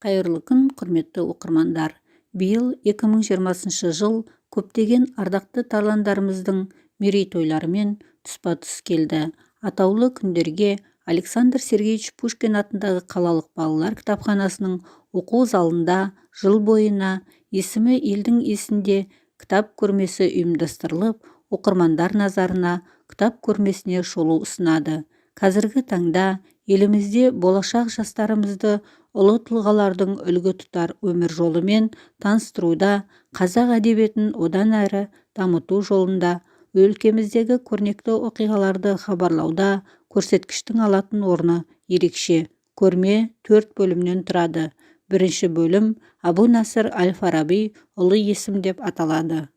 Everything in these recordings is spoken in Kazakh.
Қайырлы күн, құрметті оқырмандар! Биыл 2020 жыл көптеген ардақты тарландарымыздың мерейтойларымен тұспа-тұс келді. Атаулы күндерге Александр Сергеевич Пушкин атындағы қалалық балалар кітапханасының оқу залында жыл бойына Есімі елдің есінде кітап көрмесі ұйымдастырылып, оқырмандар назарына кітап көрмесіне шолу ұсынады. Қазіргі таңда елімізде болашақ жастарымызды ұлы тұлғалардың үлгі тұтар өмір жолымен таныстыруда, қазақ әдебиетін одан әрі дамыту жолында, өлкеміздегі көрнекті оқиғаларды хабарлауда көрсеткіштің алатын орны ерекше. Көрме төрт бөлімнен тұрады. Бірінші бөлім «Әбу Насыр әл-Фараби ұлы есім» деп аталады.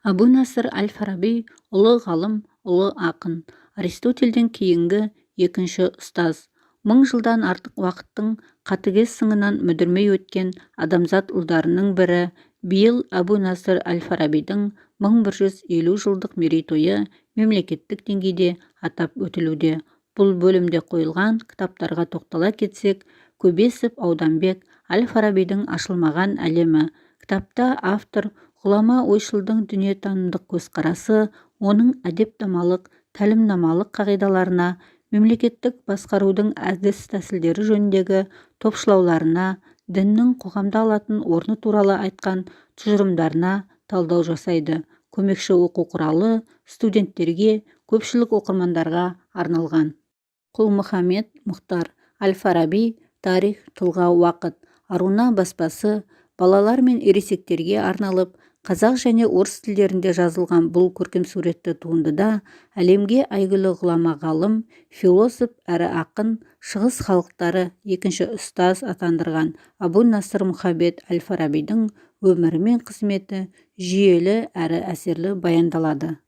Әбу Насыр әл-Фараби – ұлы ғалым, ұлы ақын, Аристотельден кейінгі екінші ұстаз. 1000 жылдан артық уақыттың қатыгез сынынан мүдірмей өткен адамзат ұлдарының бірі. Биыл Әбу Насыр әл-Фарабидің 1150 жылдық мерейтойы мемлекеттік деңгейде атап өтілуде. Бұл бөлімде қойылған кітаптарға тоқтала кетсек, Көбесов Ауданбек, «Әл-Фарабидің ашылмаған әлемі». Кітапта автор ғұлама ойшылдың дүниетанымдық көзқарасы, оның әдептамалық, тәлімнамалық қағидаларына, мемлекеттік басқарудың әдіс-тәсілдері жөніндегі топшылауларына, діннің қоғамда алатын орны туралы айтқан тұжырымдарына талдау жасайды. Көмекші оқу құралы, студенттерге, көпшілік оқырмандарға арналған. Құлмұхаммед Мұхтар, «Әл-Фараби. Тарих, тұлға, уақыт». Аруна баспасы. Балалар мен ересектерге арналып, қазақ және орыс тілдерінде жазылған бұл көркемсуретті туындыда әлемге әйгілі ғұлама ғалым, философ әрі ақын, шығыс халықтары екінші ұстаз атандырған Әбу Насыр Мұхаммед әл-Фарабидің өмірі мен қызметі жүйелі әрі әсерлі баяндалады.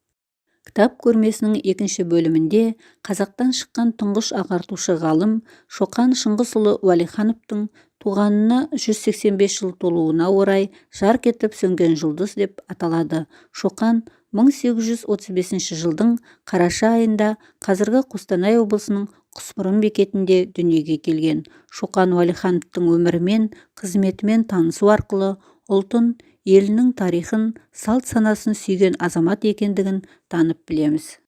Кітап көрмесінің екінші бөлімінде қазақтан шыққан тұңғыш ағартушы ғалым Шоқан Шыңғысұлы Уәлихановтың туғанына 185 жыл толуына орай «Жарқ етіп сөнген жұлдыз» деп аталады. Шоқан 1835 жылдың қараша айында қазіргі Қостанай облысының Құсмұрын бекетінде дүниеге келген. Шоқан Уәлихановтың өмірімен, қызметімен танысу арқылы ұлтын, елінің тарихын, салт-санасын сүйген азамат екендігін танып білеміз.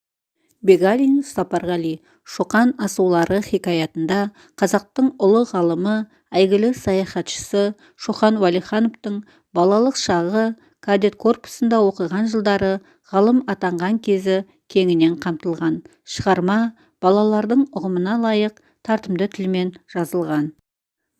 Бегалин Сапарғали, «Шоқан асулары» хикаятында қазақтың ұлы ғалымы, әйгілі саяхатшысы Шоқан Уәлихановтың балалық шағы, кадет корпусында оқыған жылдары, ғалым атанған кезі кеңінен қамтылған. Шығарма балалардың ұғымына лайық тартымды тілмен жазылған.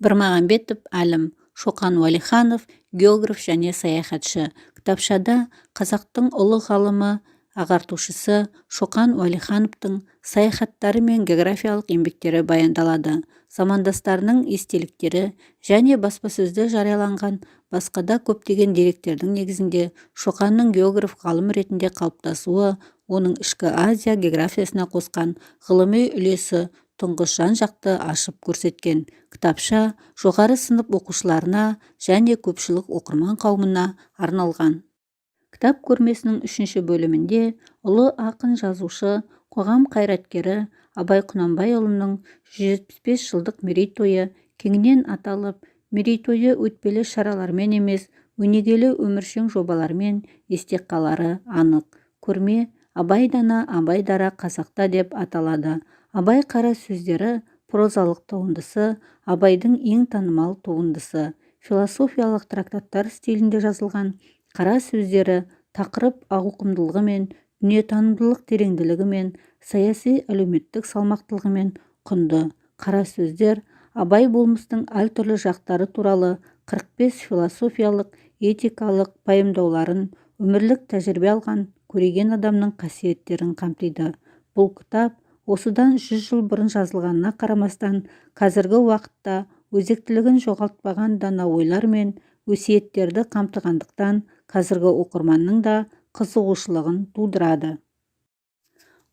Бірмағамбетов Әлім, «Шоқан Уәлиханов: географ және саяхатшы». Кітапшада қазақтың ұлы ғалымы, ағартушысы Шоқан Уәлихановтың саяхаттары мен географиялық еңбектері баяндалады. Замандастарының естеліктері және баспасөзде жарияланған басқа да көптеген деректердің негізінде Шоқанның географ ғалым ретінде қалыптасуы, оның Ішкі Азия географиясына қосқан ғылыми үлесі тұңғыш жан-жақты ашып көрсеткен. Кітапша жоғары сынып оқушыларына және көпшілік оқырман қауымына арналған. Кітап көрмесінің үшінші бөлімінде ұлы ақын, жазушы, қоғам қайраткері Абай Құнанбайұлының 175 жылдық мерейтойы кеңінен аталып, мерейтойы өтпелі шаралармен емес, өнегелі өміршең жобалармен есте қалары анық. Көрме «Абай дана, Абай дара қазақта» деп аталады. Абай қара сөздері прозалық туындысы – Абайдың ең танымал туындысы. Философиялық трактаттар стилінде жазылған қара сөздері тақырып ауқымдылығымен, дүниетанымдық тереңділігімен, саяси әлеуметтік салмақтылығымен құнды. Қара сөздер Абай болмыстың әртүрлі жақтары туралы 45 философиялық, этикалық пайымдауларын, өмірлік тәжірибе алған көреген адамның қасиеттерін қамтиды. Бұл кітап осыдан 100 жыл бұрын жазылғанына қарамастан, қазіргі уақытта өзектілігін жоғалтпаған дана ойлар мен өсиеттерді қамтығандықтан, қазіргі оқырманның да қызығушылығын тудырады.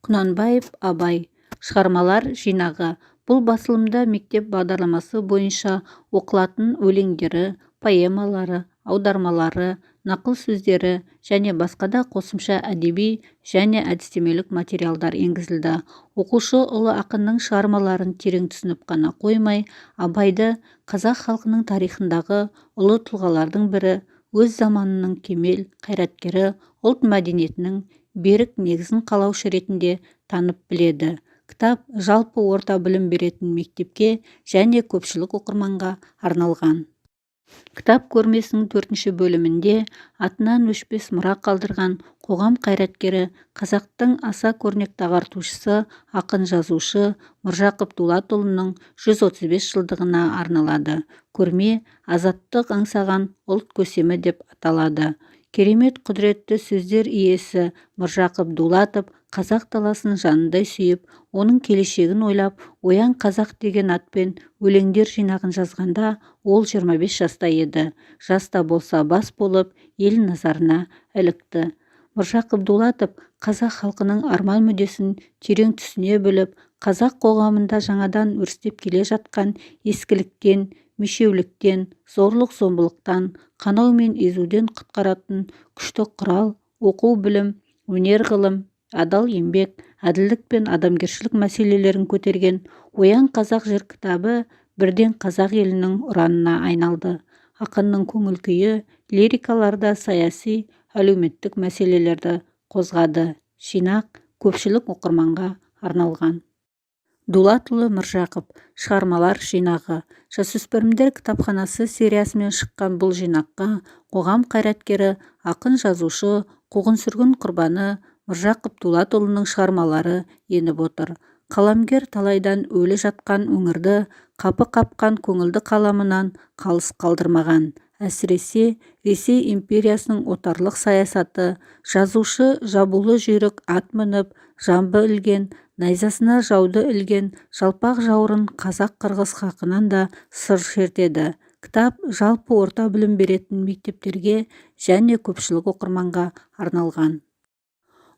Құнанбаев Абай. Шығармалар жинағы. Бұл басылымда мектеп бағдарламасы бойынша оқылатын өлеңдері, поэмалары, аудармалары, нақыл сөздері және басқа да қосымша әдеби және әдістемелік материалдар енгізілді. Оқушы ұлы ақынның шығармаларын терең түсініп қана қоймай, Абайды қазақ халқының тарихындағы ұлы тұлғалардың бірі, өз заманының кемел қайраткері, ұлт мәдениетінің берік негізін қалаушы ретінде танып біледі. Кітап жалпы орта білім беретін мектепке және көпшілік оқырманға арналған. Кітап көрмесінің төртінші бөлімінде атынан өшпес мұра қалдырған қоғам қайраткері, қазақтың аса көрнекті ағартушысы, ақын-жазушы Міржақып Дулатұлының 135 жылдығына арналады. Көрме «Азаттық аңсаған ұлт көсемі» деп аталады. Керемет құдіретті сөздер иесі Міржақып Дулатов қазақ даласын жанындай сүйіп, оның келешегін ойлап, «Оян, қазақ» деген атпен өлеңдер жинағын жазғанда ол 25 жаста еді. Жас та болса бас болып, ел назарына ілікті. Міржақып Дулатов қазақ халқының арман-мүддесін терең түсіне біліп, қазақ қоғамында жаңадан өрістеп келе жатқан ескіліктен, мешеуліктен, зорлық-зомбылықтан, қанау мен езуден құтқаратын күшті құрал оқу-білім, өнер-ғылым, адал еңбек, әділдік пен адамгершілік мәселелерін көтерген «Оян, қазақ» жыр кітабы бірден қазақ елінің ұранына айналды. Ақынның көңіл-күйі лирикаларда саяси, әлеуметтік мәселелерді қозғады. Жинақ көпшілік оқырманға арналған. Дулатұлы Міржақып. Шығармалар жинағы. Жасөспірімдер кітапханасы сериясымен шыққан бұл жинаққа қоғам қайраткері, ақын-жазушы, қуғын-сүргін құрбаны Міржақып Дулатұлының шығармалары еніп отыр. Қаламгер талайдан өлі жатқан өңірді қапы қапқан көңілді қаламынан қалыс қалдырмаған. Әсіресе, Ресей империясының отарлық саясаты, жазушы жабулы жүйрік ат мініп, жамбы ілген, найзасына жауды ілген жалпақ жаурын қазақ-қырғыз халқынан да сыр шертеді. Кітап жалпы орта білім беретін мектептерге және көпшілік оқырманға арналған.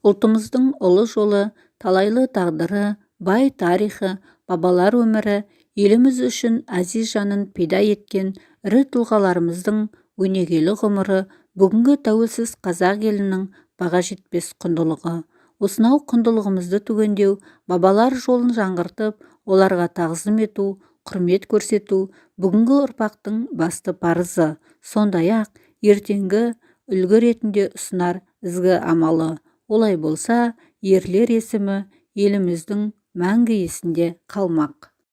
Ұлтымыздың ұлы жолы, талайлы тағдыры, бай тарихы, бабалар өмірі, еліміз үшін әзиз жанын пида еткен ірі тұлғаларымыздың өнегелі ғұмыры бүгінгі тәуелсіз қазақ елінің баға жетпес құндылығы. Осынау құндылығымызды түгендеу, бабалар жолын жаңғыртып, оларға тағзым ету, құрмет көрсету бүгінгі ұрпақтың басты парызы, сондай-ақ ертеңгі үлгі ретінде ұсынар ізгі амалы. Олай болса, ерлер есімі еліміздің мәңгі есінде қалмақ.